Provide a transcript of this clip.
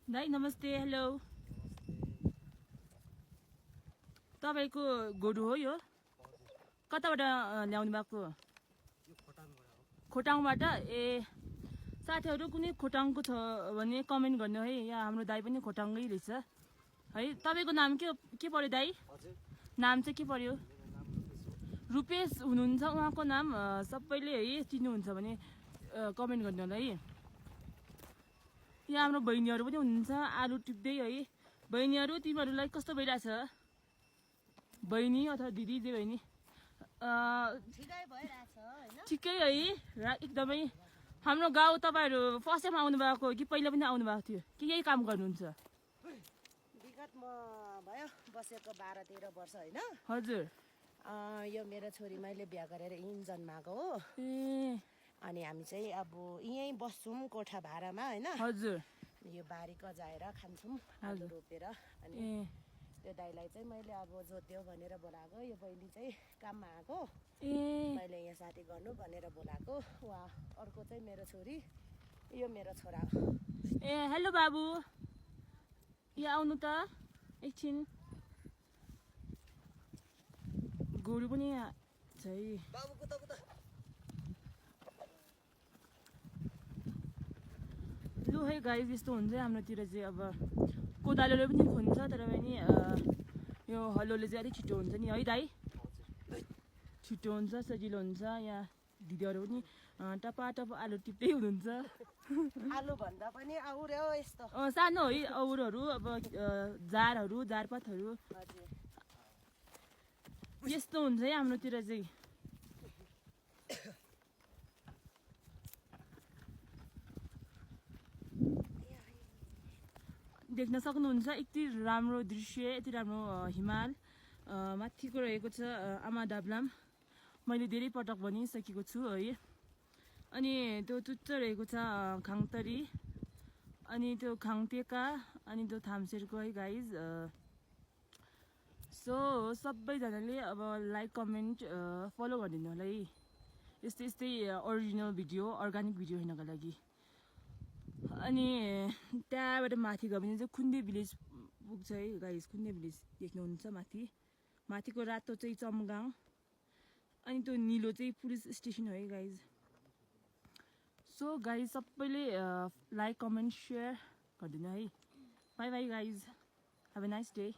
दाइ नमस्ते हेलो तपाईको गोरु हो यो कताबाट ल्याउनु भएको खोटाङबाट ए साथीहरु कुनै खोटाङको छ भने कमेन्ट गर्नु है यहाँ हाम्रो दाइ पनि खोटाङै रहेछ है तपाईको नाम के पर्यो दाइ नाम चाहिँ के पर्यो रुपेश हुनुहुन्छ उहाँको नाम सबैले है चिन्नुहुन्छ भने कमेन्ट गर्नु होला है यहाँ हाम्रो बहिनीहरु पनि हुनुहुन्छ आलु टिप्दै है बहिनीहरु तिमीहरुलाई कस्तो भइराछ बहिनी अथवा दिदी जे बहिनी ठिकै भइराछ हैन ठिकै है एकदमै हाम्रो गाउँ तपाईहरु फर्स्ट टाइम आउनु भएको कि पहिला पनि आउनु भएको थियो कि यही काम गर्नुहुन्छ विगत म भयो बसेको 12-13 वर्ष हैन हजुर यो मेरो छोरी मैले बिहा गरेर यहीँ जन्माएको हो ए अनि हामी चाहिँ अब यहीँ बस्छौं कोठा भाडामा हैन हजुर यो बारी कजाएर खान्छौं आलु रोपेर अनि त्यो दाइलाई चाहिँ मैले अब जोत्यो भनेर बोलाएको यो बहिनी चाहिँ काममा आएको ए मैले यहाँ साथी गर्नु भनेर बोलाएको वा अर्को चाहिँ मेरो छोरी यो मेरो छोरा ए हेलो बाबु यहाँ आउनु त एकछिन गोरु पनि छ है बाबु कुता लु है गाइस यस्तो हुन्छ हाम्रोतिर चाहिँ अब कोदालोले पनि खुन्छ तर पनि यो हलोले चाहिँ अलिक छिटो हुन्छ नि है दाइ छिटो हुन्छ सजिलो हुन्छ यहाँ दिदीहरू पनि टपाटप आलु टिप्दै हुनुहुन्छ आलु भन्दा पनि आउर्यो यस्तो सानो है औरहरू अब जारहरू जारपातहरू हजुर यस्तो हुन्छ है हाम्रोतिर चाहिँ देख्न सक्नुहुन्छ यति राम्रो दृश्य यति राम्रो हिमाल माथिको रहेको छ आमा दाब्लाम मैले धेरै पटक भनिसकेको छु है अनि त्यो चुच्चो रहेको छ खाङतरी अनि त्यो खाङटेका अनि त्यो थामसेरको है गाइज सो सबैजनाले अब लाइक कमेन्ट फलो गरिदिनु होला है यस्तै यस्तै ओरिजिनल भिडियो अर्गानिक भिडियो हेर्नको लागि अनि त्यहाँबाट माथि गयो भने चाहिँ खुन्दे भिलेज पुग्छ है गाइस खुन्दे भिलेज देख्नुहुन्छ माथिको रातो चाहिँ चमगाङ अनि त्यो निलो चाहिँ पुलिस स्टेसन हो है गाइज सो गाइज सबैले लाइक कमेन्ट सेयर गरिदिनु है by by guys have a nice day